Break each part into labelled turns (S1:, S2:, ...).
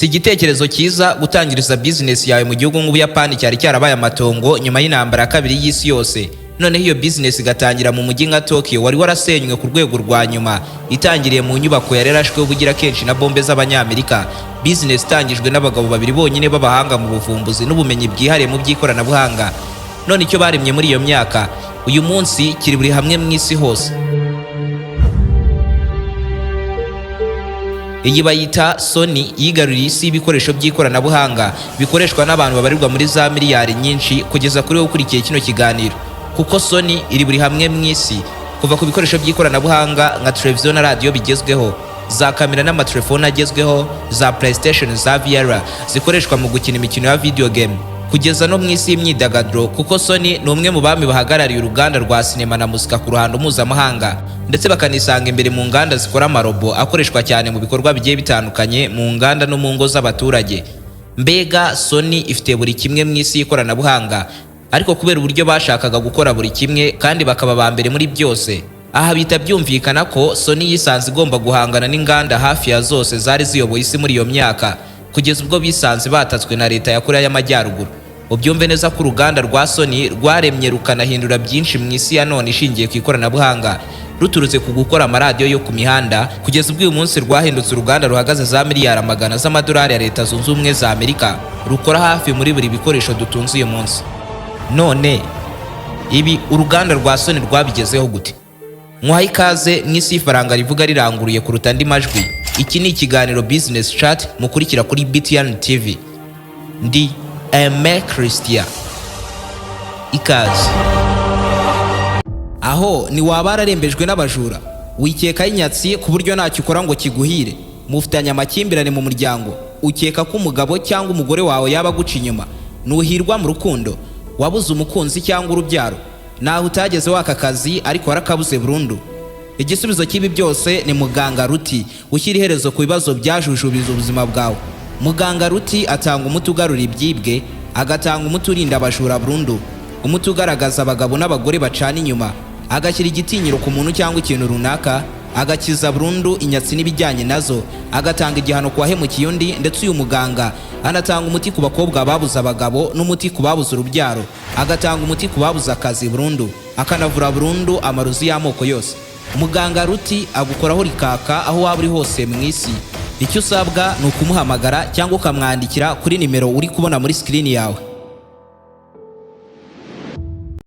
S1: Si igitekerezo cyiza gutangiriza bizinesi yawe mu gihugu nk'Ubuyapani cyari cyarabaye amatongo nyuma y'intambara ya kabiri y'isi yose, noneho iyo bizinesi igatangira mu mujyi nka Tokyo wari warasenywe ku rwego rwa nyuma, itangiriye mu nyubako yari yarashweho ubugira kenshi na bombe z'Abanyamerika. Bizinesi itangijwe n'abagabo babiri bonyine b'abahanga mu buvumbuzi n'ubumenyi bwihariye mu by'ikoranabuhanga. None icyo baremye muri iyo myaka, uyu munsi kiri buri hamwe mu isi hose. Iyi bayita Sony, yigaruriye isi y'ibikoresho by'ikoranabuhanga bikoreshwa n'abantu babarirwa muri za miliyari nyinshi, kugeza kuri wowe ukurikiye kino kiganiro, kuko Sony iri buri hamwe mu isi, kuva ku bikoresho by'ikoranabuhanga nka televiziyo na radiyo bigezweho, za kamera n'amatelefone agezweho, za PlayStation, za VR zikoreshwa mu gukina imikino ya video game, kugeza no mu isi y'imyidagaduro, kuko Sony ni umwe mu bami bahagarariye uruganda rwa sinema na muzika ku ruhando mpuzamahanga, ndetse bakanisanga imbere mu nganda zikora amarobo akoreshwa cyane mu bikorwa bigiye bitandukanye mu nganda no mu ngo z'abaturage. Mbega Sony ifite buri kimwe mu isi y'ikoranabuhanga, ariko kubera uburyo bashakaga gukora buri kimwe kandi bakaba ba mbere muri byose, aha bihita byumvikana ko Sony yisanze igomba guhangana n'inganda hafi ya zose zari ziyoboye isi muri iyo myaka, kugeza ubwo bisanze batatswe na leta ya Korea y'Amajyaruguru. Ubyumve neza ko uruganda rwa Sony rwaremye rukanahindura byinshi mu isi ya none ishingiye ku ikoranabuhanga, ruturutse ku gukora amaradiyo yo ku mihanda, kugeza ubwo uyu munsi rwahindutse uruganda ruhagaze za miliyari amagana z'amadolari ya Leta Zunze Ubumwe za Amerika, rukora hafi muri buri bikoresho dutunze uyu munsi. None ibi uruganda rwa Sony rwabigezeho gute? Muhaye ikaze mu isi y'ifaranga rivuga riranguruye kuruta andi majwi. Iki ni ikiganiro Business Chat mukurikira kuri BTN TV. Ndi Aime Christian. Ikaze. Aho ni waba wararembejwe n'abajura, wikekaho inyatsi ku buryo ntacyo ukora ngo kiguhire, mufitanye amakimbirane mu muryango, ukeka ko umugabo cyangwa umugore wawe yaba aguca inyuma, nuhirwa mu rukundo, wabuze umukunzi cyangwa urubyaro, naho utageze waka akazi ariko warakabuze burundu. Igisubizo cy'ibi byose ni Muganga Ruti, ushyira iherezo ku bibazo byajujubiza ubuzima bwawe. Muganga Ruti atanga umuti ugarura ibyibwe, agatanga umuti urinda abajura burundu, umuti ugaragaza abagabo n'abagore bacana inyuma, agashyira igitinyiro ku muntu cyangwa ikintu runaka, agakiza burundu inyatsi n'ibijyanye nazo, agatanga igihano ku wahemukiye undi. Ndetse uyu muganga anatanga umuti ku bakobwa babuze abagabo n'umuti ku babuze urubyaro, agatanga umuti ku babuze akazi burundu, akanavura burundu amarozi y'amoko yose. Muganga Ruti agukoraho rikaka aho waba uri hose mu isi. Icyo usabwa ni ukumuhamagara cyangwa ukamwandikira kuri nimero uri kubona muri sikirini yawe.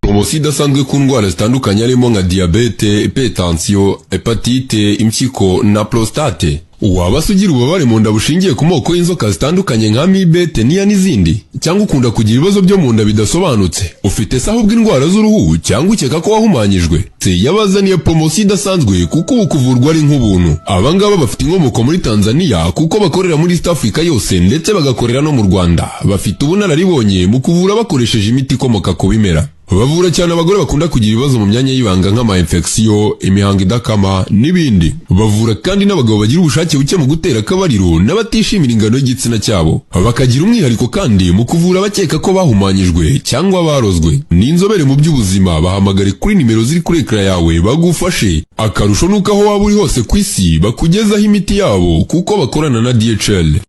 S2: Poromosiyo idasanzwe ku ndwara zitandukanye harimo nka diyabete, hypertension, hepatite, impyiko na prostate. Waba se ugira ububabare mu nda bushingiye ku moko y'inzoka zitandukanye nka amibe, teniya n'izindi, cyangwa ukunda kugira ibibazo byo mu nda bidasobanutse? Ufite se ahubwo indwara z'uruhu, cyangwa ukeka ko wahumanyijwe? Se yabazaniye poromosiyo idasanzwe kuko ubu kuvurwa ari nk'ubuntu. Aba ngaba bafite inkomoko muri Tanzania, kuko bakorera muri East Africa yose ndetse bagakorera no mu Rwanda. Bafite ubunararibonye mu kuvura bakoresheje imiti ikomoka ku bimera. Bavura cyane abagore bakunda kugira ibibazo mu myanya y'ibanga nk'ama infection, imihango idakama n'ibindi. Bavura kandi n'abagabo bagira ubushake buke mu gutera akabariro n'abatishimira ingano y'igitsina cyabo. Bakagira umwihariko kandi mu kuvura abakeka ko bahumanyijwe cyangwa barozwe. Ni inzobere mu by'ubuzima. Bahamagare kuri nimero ziri kuri ekara yawe bagufashe. Akarusho nuko aho waba uri hose ku isi bakugezaho imiti yabo, kuko bakorana na DHL.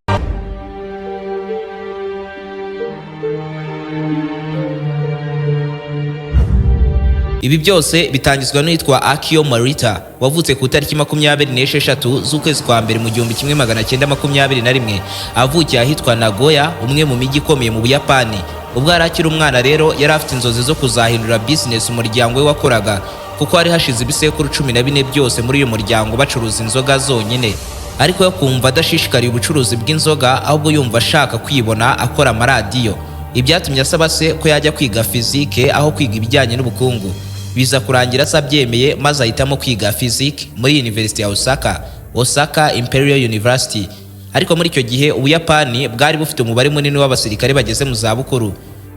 S1: Ibi byose bitangizwa n'uwitwa Akio Morita, wavutse ku itariki 26 z'ukwezi kwa mbere mu 1921, avukiye ahitwa Nagoya, umwe mu mijyi ikomeye mu Buyapani. Ubwo yari akiri umwana rero, yari afite inzozi zo kuzahindura business umuryango we wakoraga, kuko hari hashize ibisekuru 14 byose muri uyu muryango bacuruza inzoga zonyine, ariko yo kumva adashishikariye ubucuruzi bw'inzoga, ahubwo yumva ashaka kwibona akora amaradiyo. Ibyatumye asaba se ko yajya kwiga fizike aho kwiga ibijyanye n'ubukungu. Biza kurangira se abyemeye, maze ahitamo kwiga fizike muri University ya Osaka, Osaka Imperial University. Ariko muri icyo gihe Ubuyapani bwari bufite umubare munini w'abasirikare bageze mu zabukuru.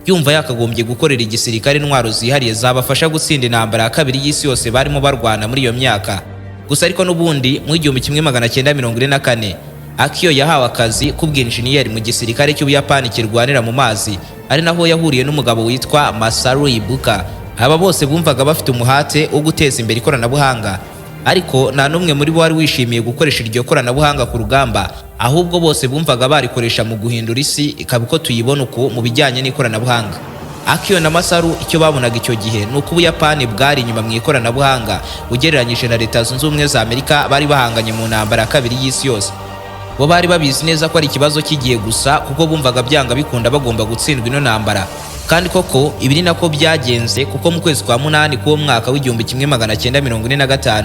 S1: Yumva yakagombye gukorera igisirikare intwaro zihariye zabafasha gutsinda intambara ya kabiri y'isi yose barimo barwana muri iyo myaka. Gusa ariko n'ubundi mu 1944 Akio yahawe akazi k'ubwinjiniyeri mu gisirikare cy'Ubuyapani kirwanira mu mazi, ari naho yahuriye n'umugabo witwa Masaru Ibuka. Aba bose bumvaga bafite umuhate wo guteza imbere ikoranabuhanga. Ariko nta n'umwe muri bo wari wishimiye gukoresha iryo koranabuhanga ku rugamba, ahubwo bose bumvaga barikoresha mu guhindura isi ikaba uko tuyibona uku mu bijyanye n'ikoranabuhanga. Akio na Masaru icyo babonaga icyo gihe ni uko Ubuyapani bwari inyuma mu ikoranabuhanga ugereranyije na Leta Zunze Ubumwe za Amerika bari bahanganye mu ntambara ya kabiri y'isi yose. Bo bari babizi neza ko ari ikibazo cy'igihe gusa, kuko bumvaga byanga bikunda bagomba gutsindwa ino ntambara. Kandi koko ibi ni nako byagenze, kuko mu kwezi kwa munani k'uwo mwaka wa 1945,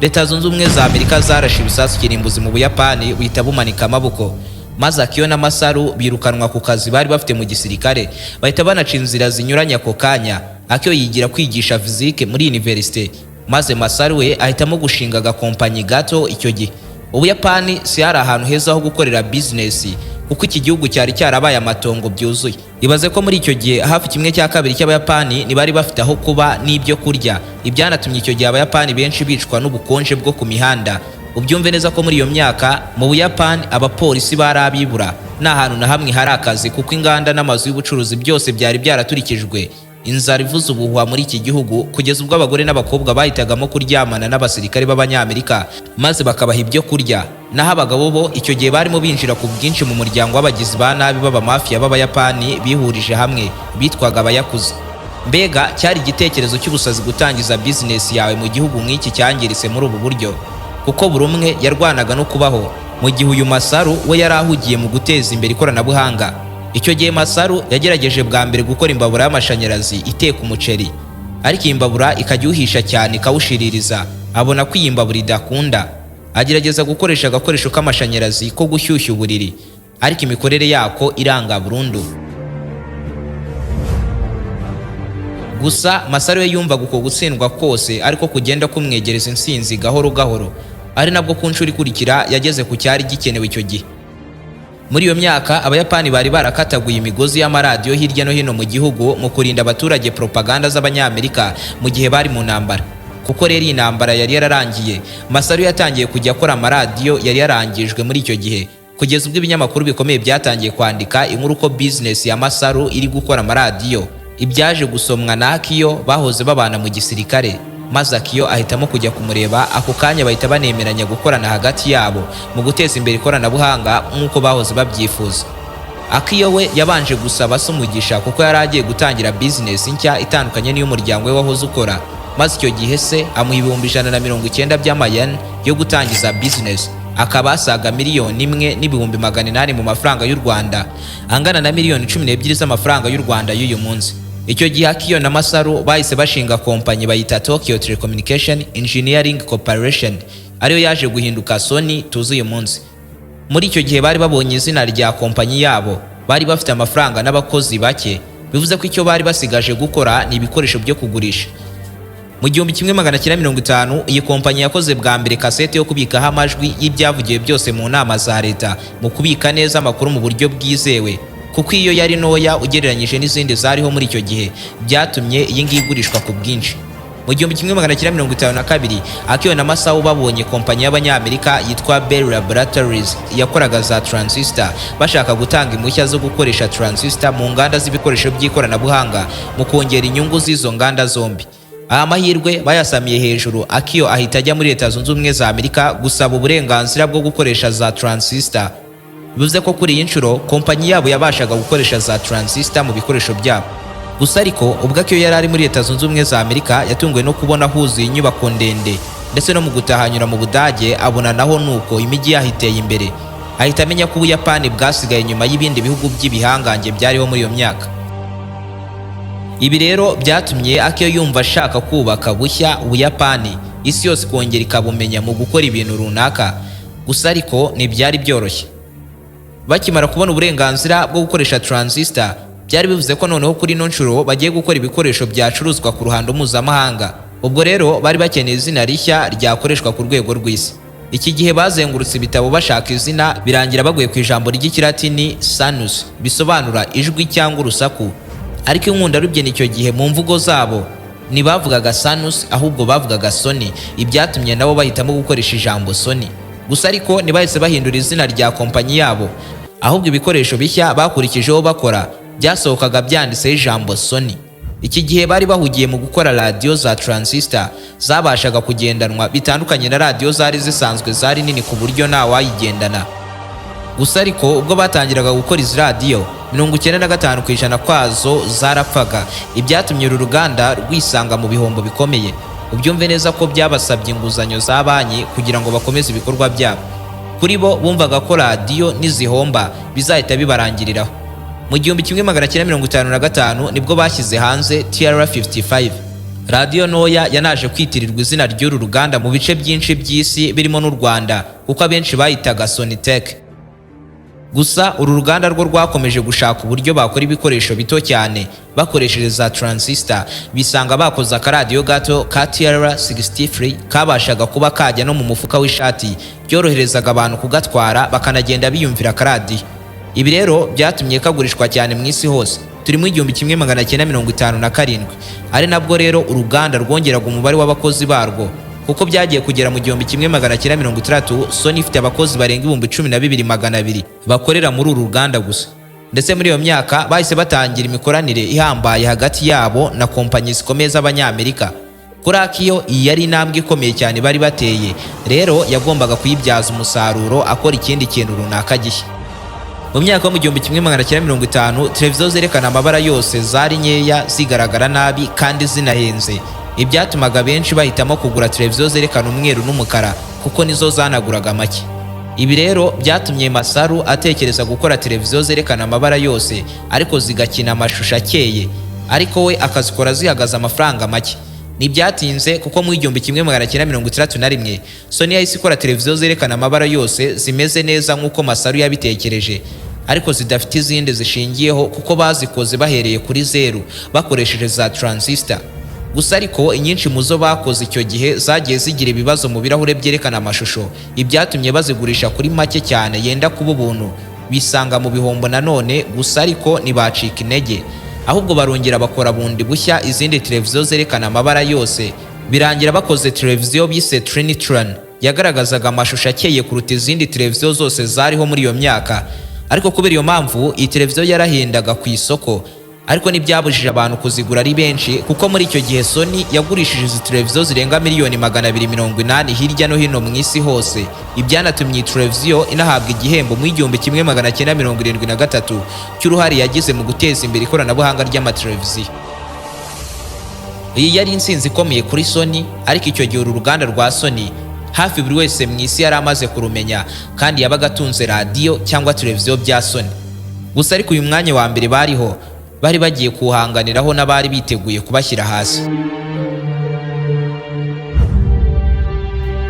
S1: Leta Zunze Ubumwe za Amerika zarashe ibisasu kirimbuzi mu Buyapani, buhita bumanika amaboko, maze Akio na Masaru birukanwa ku kazi bari bafite mu gisirikare, bahita banaca inzira zinyuranye ako kanya. Akio yigira kwigisha fizike muri universite, maze Masaru we ahitamo gushinga agakompanyi gato. Icyo gihe Ubuyapani si hari ahantu heza ho gukorera bizinesi, kuko iki gihugu cyari cyarabaye amatongo byuzuye. Ibaze ko muri icyo gihe hafi 1/2 cy'Abayapani ntibari bafite aho kuba n'ibyo kurya, ibyanatumye icyo gihe Abayapani benshi bicwa n'ubukonje bwo ku mihanda. Ubyumve neza ko muri iyo myaka mu Buyapani abapolisi bari abibura, nta hantu na hamwe hari akazi, kuko inganda n'amazu y'ubucuruzi byose byari byaraturikijwe. Inzara ivuza ubuhuha muri iki gihugu, kugeza ubwo abagore n'abakobwa bahitagamo kuryamana n'abasirikare b'Abanyamerika maze bakabaha ibyo kurya. Naho abagabo bo icyo gihe barimo binjira ku bwinshi mu muryango w'abagizi ba nabi b'abamafiya b'Abayapani bihurije hamwe bitwaga Abayakuza. Mbega cyari igitekerezo cy'ubusazi gutangiza bizinesi yawe mu gihugu nk'iki cyangiritse muri ubu buryo, kuko buri umwe yarwanaga no kubaho, mu gihe uyu Masaru we yari ahugiye mu guteza imbere ikoranabuhanga. Icyo gihe Masaru yagerageje bwa mbere gukora imbabura y'amashanyarazi iteka umuceri, ariko iyi mbabura ikajya iwuhisha cyane ikawushiririza. Abona ko iyi mbabura idakunda, agerageza gukoresha agakoresho k'amashanyarazi ko gushyushya uburiri, ariko imikorere yako iranga burundu. Gusa Masaru we yumvaga uko gutsindwa kose ariko kugenda kumwegereza intsinzi gahoro gahoro, ari nabwo ku nshuro ikurikira yageze ku cyari gikenewe icyo gihe. Muri iyo myaka Abayapani bari barakataguye imigozi y'amaradiyo hirya no hino mu gihugu mu kurinda abaturage propaganda z'Abanyamerika mu gihe bari mu ntambara. Kuko rero iyi ntambara yari yararangiye, Masaru yatangiye kujya akora amaradiyo yari yarangijwe muri icyo gihe, kugeza ubwo ibinyamakuru bikomeye byatangiye kwandika inkuru ko bizinesi ya Masaru iri gukora amaradiyo. Ibyaje gusomwa na Akio bahoze babana mu gisirikare, maze Akio ahitamo kujya kumureba. Ako kanya bahita banemeranya gukorana hagati yabo mu guteza imbere ikoranabuhanga nk'uko bahoze babyifuza. Akio we yabanje gusaba se umugisha, kuko yari agiye gutangira bizinesi nshya itandukanye n'iy'umuryango we wahoze ukora, maze icyo gihe se amuha 190,000 by'amayeni yo gutangiza bizinesi, akaba asaga 1,800,000 mu mafaranga y'u Rwanda, angana na miliyoni 12 z'amafaranga y'u Rwanda y'uyu munsi. Icyo gihe Akio na Masaru bahise bashinga kompanyi bayita Tokyo Telecommunication Engineering Corporation, ariyo yaje guhinduka Sony tuzi uyu munsi. Muri icyo gihe bari babonye izina rya kompanyi yabo, bari bafite amafaranga n'abakozi bake, bivuze ko icyo bari basigaje gukora ni ibikoresho byo kugurisha. Mu 1950 iyi kompanyi yakoze bwa mbere kasete yo kubikaho amajwi y'ibyavugiwe byose mu nama za leta, mu kubika neza amakuru mu buryo bwizewe. Kuko iyo yari ntoya ugereranyije n'izindi zariho muri icyo gihe, byatumye iyi ngiyi igurishwa ku bwinshi. Mu 1952 Akio na Masao babonye kompanyi y'Abanyamerika yitwa Bell Laboratories yakoraga za transistor, bashaka gutanga impushya zo gukoresha transistor mu nganda z'ibikoresho by'ikoranabuhanga mu kongera inyungu z'izo nganda zombi. Aya mahirwe bayasamiye hejuru, Akio ahita ajya muri Leta Zunze Ubumwe za Amerika gusaba uburenganzira bwo gukoresha za transistor, bivuze ko kuri iyi nshuro kompanyi yabo yabashaga gukoresha za transistor mu bikoresho byabo. Gusa ariko ubwo Akio yari ari muri Leta Zunze Ubumwe za Amerika, yatunguwe no kubona huzuye inyubako ndende, ndetse no mu gutahanyura mu Budage abona naho nuko imijyi yaho iteye imbere, ahita amenya ko Ubuyapani bwasigaye inyuma y'ibindi bihugu by'ibihangange byariho muri iyo myaka. Ibi rero byatumye Akio yumva ashaka kubaka bushya Ubuyapani, isi yose ikongera ikabumenya mu gukora ibintu runaka. Gusa ariko ntibyari byoroshye. Bakimara kubona uburenganzira bwo gukoresha transistor, byari bivuze ko noneho kuri ino nshuro bagiye gukora ibikoresho byacuruzwa ku ruhando mpuzamahanga. Ubwo rero bari bakeneye izina rishya ryakoreshwa ku rwego rw'isi. Iki gihe bazengurutse ibitabo bashaka izina, birangira baguye ku ijambo ry'Ikilatini sonus, bisobanura ijwi cyangwa urusaku. Ariko inkundarubyino icyo gihe mu mvugo zabo ntibavugaga sanus, ahubwo bavugaga Sony, ibyatumye nabo bahitamo gukoresha ijambo Sony. Gusa ariko ntibahise bahindura izina rya kompanyi yabo, ahubwo ibikoresho bishya bakurikijeho bakora byasohokaga byanditseho ijambo Sony. Iki gihe bari bahugiye mu gukora radiyo za transistor zabashaga kugendanwa, bitandukanye na radiyo zari zisanzwe zari nini ku buryo ntawayigendana. Gusa ariko ubwo batangiraga gukora izi radiyo, 95% kwazo zarapfaga, ibyatumye uru ruganda rwisanga mu bihombo bikomeye. Ubyumve neza ko byabasabye inguzanyo za banki kugira ngo bakomeze ibikorwa byabo. Kuri bo bumvaga ko radiyo nizihomba bizahita bibarangiriraho. Mu 1955 nibwo bashyize hanze TR-55, radiyo ntoya yanaje kwitirirwa izina ry'uru ruganda mu bice byinshi by'isi birimo n'u Rwanda, kuko abenshi bayitaga Sonitec. Gusa uru ruganda rwo rwakomeje gushaka uburyo bakora ibikoresho bito cyane bakoresheje za transistor, bisanga bakoze akaradiyo gato ka TR-63 kabashaga kuba kajya no mu mufuka w'ishati, byoroherezaga abantu kugatwara bakanagenda biyumvira akaradiyo. Ibi rero byatumye kagurishwa cyane mu isi hose. Turi mu 1957, ari nabwo rero uruganda rwongeraga umubare w'abakozi barwo, kuko byagiye kugera mu 1960 Sony ifite abakozi barenga 12,200 bakorera muri uru ruganda gusa. Ndetse muri iyo myaka bahise batangira imikoranire ihambaye hagati yabo na kompanyi zikomeye z'Abanyamerika. Kuri Akiyo iyi yari intambwe ikomeye cyane bari bateye, rero yagombaga kuyibyaza umusaruro akora ikindi kintu runaka gishya. Mu myaka yo mu 1950, televiziyo zerekana amabara yose zari nkeya, zigaragara nabi kandi zinahenze, ibyatumaga benshi bahitamo kugura televiziyo zerekana umweru n'umukara kuko nizo zanaguraga make. Ibi rero byatumye Masaru atekereza gukora televiziyo zerekana amabara yose ariko zigakina amashusho akeye, ariko we akazikora zihagaze amafaranga make. Ntibyatinze kuko mu 1961 Sony yahise ikora televiziyo zerekana amabara yose zimeze neza nk'uko Masaru yabitekereje, ariko zidafite izindi zishingiyeho kuko bazikoze bahereye kuri zeru bakoresheje za transistor. Gusa ariko inyinshi mu zo bakoze icyo gihe zagiye zigira ibibazo mu birahure byerekana amashusho, ibyatumye bazigurisha kuri make cyane yenda kuba ubuntu, bisanga mu bihombo nanone. Gusa ariko ntibacika intege, ahubwo barongera bakora bundi bushya izindi televiziyo zerekana amabara yose, birangira bakoze televiziyo bise Trinitron yagaragazaga amashusho akeye kuruta izindi televiziyo zose zariho muri iyo myaka. Ariko kubera iyo mpamvu iyi televiziyo yarahendaga ku isoko, ariko ntibyabujije abantu kuzigura ari benshi, kuko muri icyo gihe Sony yagurishije izi televiziyo zirenga 280,000,000 hirya no hino mu isi hose, ibyanatumye iyi televiziyo inahabwa igihembo mu 1973 cy'uruhare yagize mu guteza imbere ikoranabuhanga ry'amateleviziyo. Iyi yari intsinzi ikomeye kuri Sony, ariko icyo gihe uru ruganda rwa Sony hafi buri wese mu isi yari amaze kurumenya kandi yabaga atunze radiyo cyangwa televiziyo bya Sony. Gusa ariko uyu mwanya wa mbere bariho bari bagiye kuwuhanganiraho n'abari biteguye kubashyira hasi.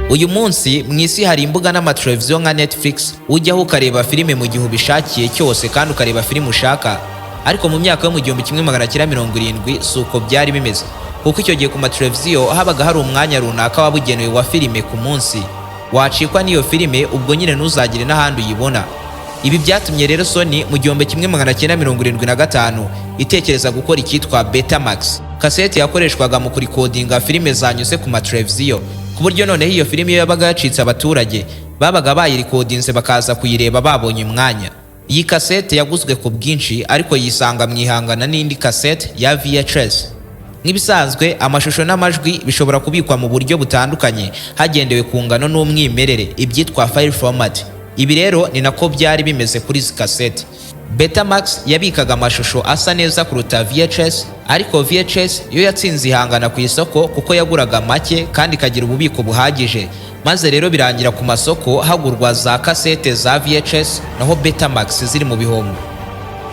S1: Uyu munsi mu isi hari imbuga n'amateleviziyo nka Netflix ujyaho ukareba filime mu gihe ubishakiye cyose kandi ukareba filime ushaka. Ariko mu myaka yo mu 1970 si uko byari bimeze, kuko icyo gihe ku mateleviziyo habaga hari umwanya runaka wabugenewe wa filime ku munsi. Wacikwa n'iyo filime ubwo nyine ntuzagire n'ahandi uyibona. Ibi byatumye rero Sony mu 1975 itekereza gukora icyitwa Betamax, kasete yakoreshwaga mu kurikodinga filime zanyuze ku mateleviziyo, ku buryo noneho iyo filime iyo yabaga yacitse abaturage babaga bayirikodinze bakaza kuyireba babonye umwanya. Iyi kasete yaguzwe ku bwinshi, ariko yisanga mu ihangana n'indi kasete ya VHS. Nk'ibisanzwe, amashusho n'amajwi bishobora kubikwa mu buryo butandukanye hagendewe ku ngano n'umwimerere, ibyitwa file format. Ibi rero ni nako byari bimeze kuri izi kasete. Betamax yabikaga amashusho asa neza kuruta VHS, ariko VHS yo yatsinze ihangana ku isoko kuko yaguraga make kandi ikagira ububiko buhagije, maze rero birangira ku masoko hagurwa za kasete za VHS naho Betamax ziri mu bihombo.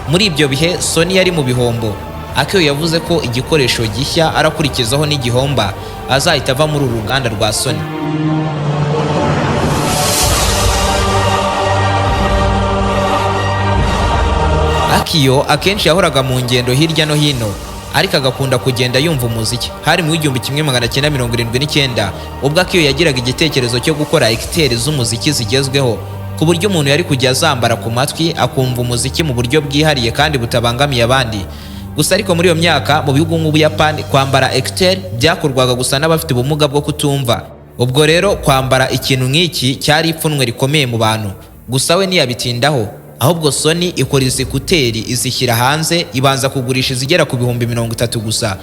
S1: Muri ibyo bihe Sony yari mu bihombo. Akio yavuze ko igikoresho gishya arakurikizaho n'igihomba azahita ava muri uru ruganda rwa Sony. Akio akenshi yahoraga mu ngendo hirya no hino, ariko agakunda kugenda yumva umuziki. Hari mu 1979 ubwo Akio yagiraga igitekerezo cyo gukora ekuteri z'umuziki zigezweho, ku buryo umuntu yari kujya azambara ku matwi akumva umuziki mu buryo bwihariye kandi butabangamiye abandi. Gusa ariko muri iyo myaka mu bihugu nk'Ubuyapani kwambara ekuteri byakorwaga gusa n'abafite ubumuga bwo kutumva. Ubwo rero kwambara ikintu nk'iki cyari ipfunwe rikomeye mu bantu. Gusa we ntiyabitindaho, Ahubwo Sony ikora izi écouteurs, izishyira hanze, ibanza kugurisha izigera ku 30,000 gusa,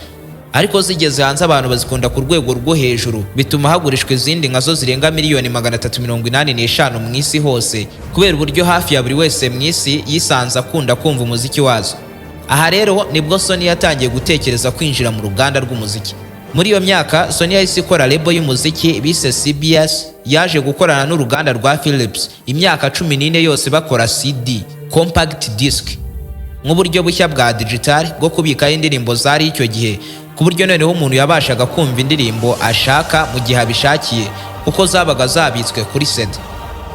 S1: ariko zigeze hanze abantu bazikunda ku rwego rwo hejuru, bituma hagurishwa izindi nkazo zirenga 385,000,000 mu isi hose, kubera uburyo hafi ya buri wese mu isi yisanze akunda kumva umuziki wazo. Aha rero nibwo Sony yatangiye gutekereza kwinjira mu ruganda rw'umuziki. Muri iyo myaka Sony yahise ikora label y'umuziki bise CBS, yaje gukorana n'uruganda rwa Philips imyaka 14 yose bakora CD, compact disc, nk'uburyo bushya bwa digital bwo kubikaho indirimbo zari icyo gihe, ku buryo noneho umuntu yabashaga kumva indirimbo ashaka mu gihe abishakiye, kuko zabaga zabitswe kuri CD.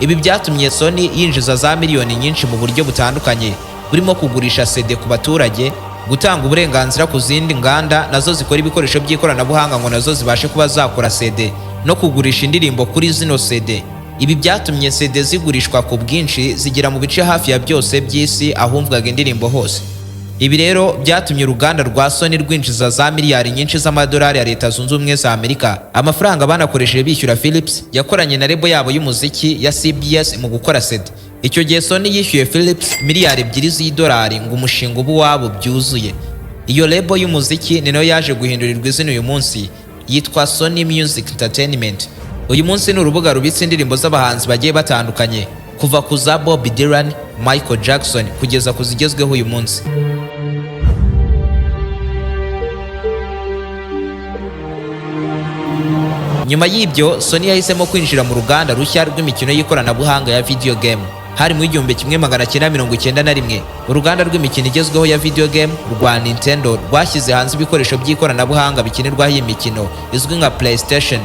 S1: Ibi byatumye Sony yinjiza za miliyoni nyinshi mu buryo butandukanye, burimo kugurisha CD ku baturage, gutanga uburenganzira ku zindi nganda nazo zikora ibikoresho by'ikoranabuhanga ngo nazo zibashe kuba zakora CD, no kugurisha indirimbo kuri zino CD. Ibi byatumye CD zigurishwa ku bwinshi, zigera mu bice hafi ya byose by'isi ahumvwaga indirimbo hose. Ibi rero byatumye uruganda rwa Sony rwinjiza za miliyari nyinshi z'amadolari ya Leta Zunze Ubumwe za Amerika, amafaranga banakoresheje bishyura Philips yakoranye na label yabo y'umuziki ya CBS mu gukora CD. Icyo gihe Sony yishyuye Philips miliyari 2 z'idolari ngo umushinga ube uwabo byuzuye. Iyo label y'umuziki ni nayo yaje guhindurirwa izina, uyu munsi yitwa Sony Music Entertainment. Uyu munsi ni urubuga rubitse indirimbo z'abahanzi bagiye batandukanye, kuva ku za Bob Dylan, Michael Jackson, kugeza ku zigezweho uyu munsi. Nyuma y'ibyo, Sony yahisemo kwinjira mu ruganda rushya rw'imikino y'ikoranabuhanga ya video game. Hari mu 1991. Uruganda rw'imikino igezweho ya video game rwa Nintendo rwashyize hanze ibikoresho by'ikoranabuhanga bikinirwaho iyi mikino izwi nka PlayStation,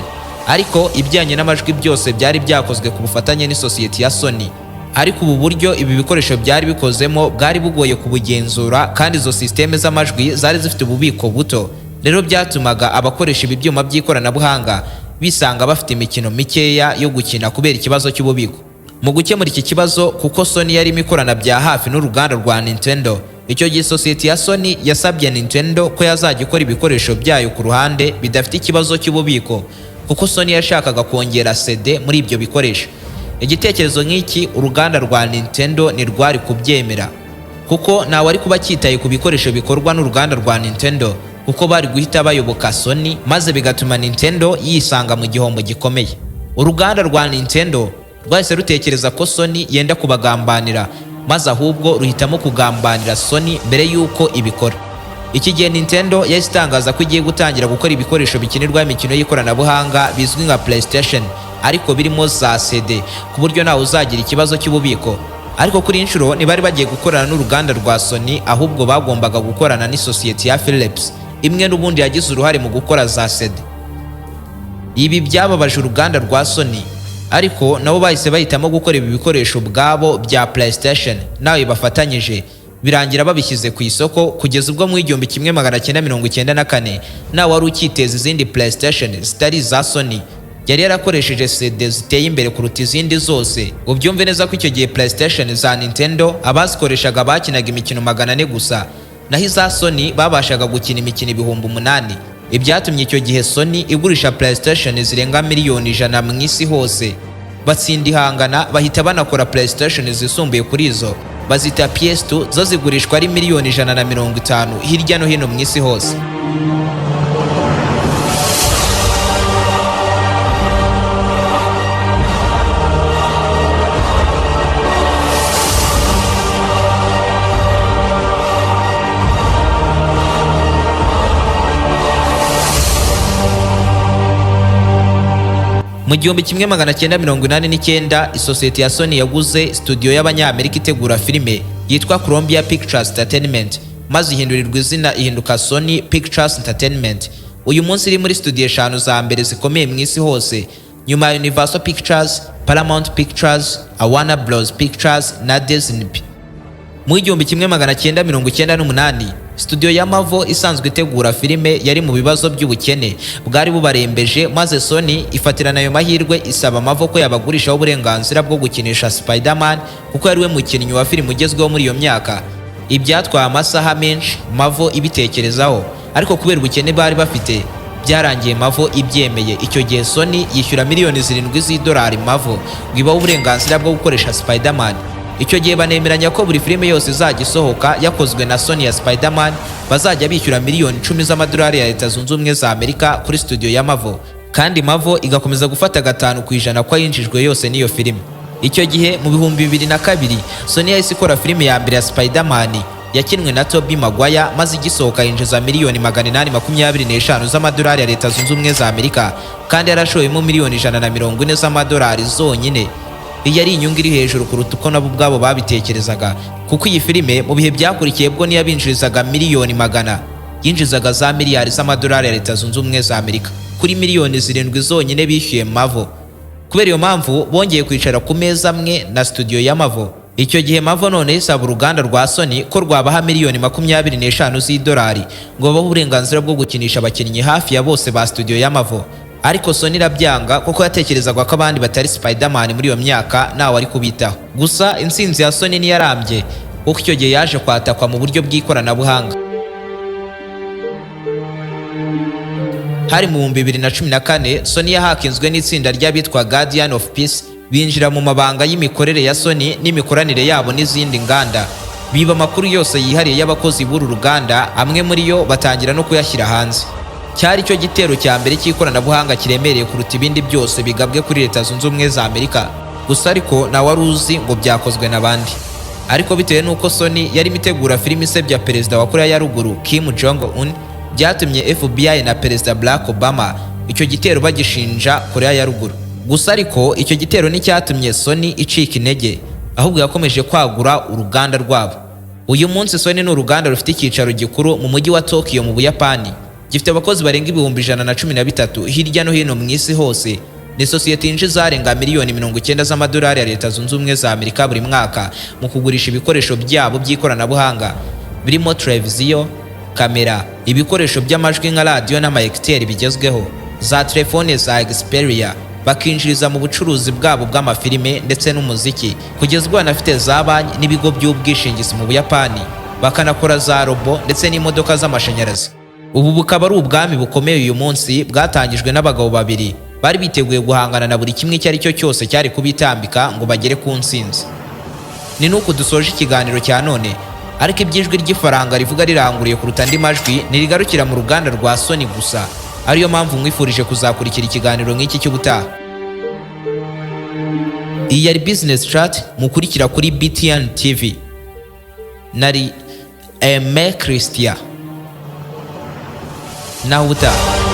S1: ariko ibijyanye n'amajwi byose byari byakozwe ku bufatanye n'isosiyete ya Sony. Ariko ubu buryo ibi bikoresho byari bikozemo bwari bugoye kubugenzura, kandi izo sisiteme z'amajwi zari zifite ububiko buto. Rero byatumaga abakoresha ibi byuma by'ikoranabuhanga bisanga bafite imikino mikeya yo gukina kubera ikibazo cy'ububiko. Mu gukemura iki kibazo, kuko Sony yarimo ikorana bya hafi n'uruganda rwa Nintendo, icyo gihe sosiyete ya Sony yasabye Nintendo ko yazajya ikora ibikoresho byayo ku ruhande bidafite ikibazo cy'ububiko, kuko Sony yashakaga kongera CD muri ibyo bikoresho. Igitekerezo nk'iki uruganda rwa Nintendo ntirwari kubyemera, kuko ntawe ari kuba cyitaye ku bikoresho bikorwa n'uruganda rwa Nintendo, kuko bari guhita bayoboka Sony, maze bigatuma Nintendo yisanga mu gihombo gikomeye. Uruganda rwa Nintendo rwahise rutekereza ko Sony yenda kubagambanira, maze ahubwo ruhitamo kugambanira Sony mbere y'uko ibikora. Iki gihe Nintendo yahise itangaza ko igiye gutangira gukora ibikoresho bikinirwaho imikino y'ikoranabuhanga bizwi nka PlayStation, ariko birimo za CD, ku buryo ntawe uzagira ikibazo cy'ububiko. Ariko kuri iyi nshuro ntibari bagiye gukorana n'uruganda rwa Sony, ahubwo bagombaga gukorana n'isosiyete ya Philips, imwe n'ubundi yagize uruhare mu gukora za CD. Ibi byababaje uruganda rwa Sony, ariko nabo bahise bahitamo gukora ibi bikoresho ubwabo bya PlayStation nawe bafatanyije, birangira babishyize ku isoko, kugeza ubwo mu 1994 nawe wari ukiteza izindi PlayStation zitari iza Sony yari yarakoresheje CD ziteye imbere kuruta izindi zose. Ubyumve neza ko icyo gihe PlayStation za Nintendo abazikoreshaga bakinaga imikino 400 gusa, naho iza Sony babashaga gukina imikino 8000. Ibyatumye icyo gihe Sony igurisha PlayStation zirenga miliyoni 100 mu isi hose. Batsinda ihangana, bahita banakora PlayStation zisumbuye kuri izo, bazita PS2, zo zigurishwa ari miliyoni 150 hirya no hino mu isi hose. Mu 1989, isosiyete ya Sony yaguze studio y'Abanyamerika itegura filime yitwa Columbia Pictures Entertainment, maze ihindurirwa izina ihinduka Sony Pictures Entertainment. Uyu munsi iri muri studio eshanu za mbere zikomeye mu isi hose, nyuma ya Universal Pictures, Paramount Pictures, Warner Bros Pictures na Disney. Mu 1998, studio ya Marvel isanzwe itegura filime yari mu bibazo by'ubukene bwari bubarembeje, maze Sony ifatirana ayo mahirwe isaba Marvel ko yabagurishaho uburenganzira bwo gukinisha Spider-Man, kuko yari we mukinnyi wa filime ugezweho muri iyo myaka. Ibyatwaye amasaha menshi Marvel ibitekerezaho, ariko kubera ubukene bari bafite byarangiye Marvel ibyemeye. Icyo gihe Sony yishyura miliyoni 7 z'idolari Marvel ngo ibahe uburenganzira bwo gukoresha Spider-Man. Icyo gihe banemeranya ko buri filime yose izajya isohoka yakozwe na Sony ya Spider-Man bazajya bishyura miliyoni 10 z'amadolari ya Leta Zunze Ubumwe za Amerika kuri studio ya Marvel, kandi Marvel igakomeza gufata 5% ko yinjijwe yose n'iyo filime. Icyo gihe mu 2002, Sony yahise ikora filime ya mbere ya Spider-Man yakinwe na Tobey Maguire, maze igisohoka yinjiza miliyoni 825 z'amadolari ya Leta Zunze Ubumwe za Amerika, kandi yarashoyemo miliyoni 140 z'amadolari zonyine. Iyi ari inyungu iri hejuru kuruta uko nabo ubwabo babitekerezaga, kuko iyi filime mu bihe byakurikiye bwo ntiyabinjirizaga miliyoni 100, yinjizaga za miliyari z'amadolari ya Leta Zunze Ubumwe za Amerika kuri miliyoni 7 zonyine bishyuye Marvel. Kubera iyo mpamvu, bongeye kwicara ku meza amwe na studio ya Marvel. Icyo gihe Marvel none isaba uruganda rwa Sony ko rwabaha miliyoni 25 z'idolari ngo babahe uburenganzira bwo gukinisha abakinnyi hafi ya bose ba studio ya Marvel, ariko Sony irabyanga kuko yatekerezaga ko abandi batari Spider-Man muri iyo myaka ntawe ari kubitaho. Gusa intsinzi ya Sony ntiyarambye, kuko icyo gihe yaje kwatakwa mu buryo bw'ikoranabuhanga. Hari mu 2014, Sony yahakinzwe n'itsinda ry'abitwa Guardian of Peace, binjira mu mabanga y'imikorere ya Sony n'imikoranire yabo n'izindi nganda, biba amakuru yose yihariye y'abakozi b'uru ruganda, amwe muri yo batangira no kuyashyira hanze. Cyari cyo gitero cya mbere cy'ikoranabuhanga kiremereye kuruta ibindi byose bigabwe kuri Leta Zunze Ubumwe za Amerika. Gusa ariko nta wari uzi ngo byakozwe n'abandi. Ariko bitewe n'uko Sony yarimo itegura filime isebya perezida wa Korea ya Ruguru Kim Jong Un, byatumye FBI na Perezida Barack Obama icyo gitero bagishinja Korea ya Ruguru. Gusa ariko icyo gitero nticyatumye Sony icika intege, ahubwo yakomeje kwagura uruganda rwabo. Uyu munsi Sony ni uruganda rufite icyicaro gikuru mu mujyi wa Tokyo mu Buyapani, gifite abakozi barenga 113,000 hirya no hino mu isi hose. Ni sosiyete yinjiza arenga miliyoni 90 z'amadolari ya Leta Zunze Ubumwe za Amerika buri mwaka mu kugurisha ibikoresho byabo by'ikoranabuhanga birimo televiziyo, kamera, ibikoresho by'amajwi nka radiyo n'ama écouteurs bigezweho, za telefone za Xperia, bakinjiriza mu bucuruzi bwabo bw'amafilime ndetse n'umuziki, kugeza ubwo banafite za banki n'ibigo by'ubwishingizi mu Buyapani, bakanakora za robo ndetse n'imodoka z'amashanyarazi. Ubu bukaba ari ubwami bukomeye uyu munsi bwatangijwe n'abagabo babiri bari biteguye guhangana na buri kimwe icyo ari cyo cyose cyari kubitambika ngo bagere ku ntsinzi. Ni nuko dusoje ikiganiro cya none, ariko iby'ijwi ry'ifaranga rivuga riranguriye kuruta andi majwi ntirigarukira mu ruganda rwa Sony gusa, ariyo mpamvu mwifurije kuzakurikira ikiganiro nk'iki cy'ubutaha. Iyi yari Business Chat mukurikira kuri BTN TV. Nari Aime Christian, naho ubutaha.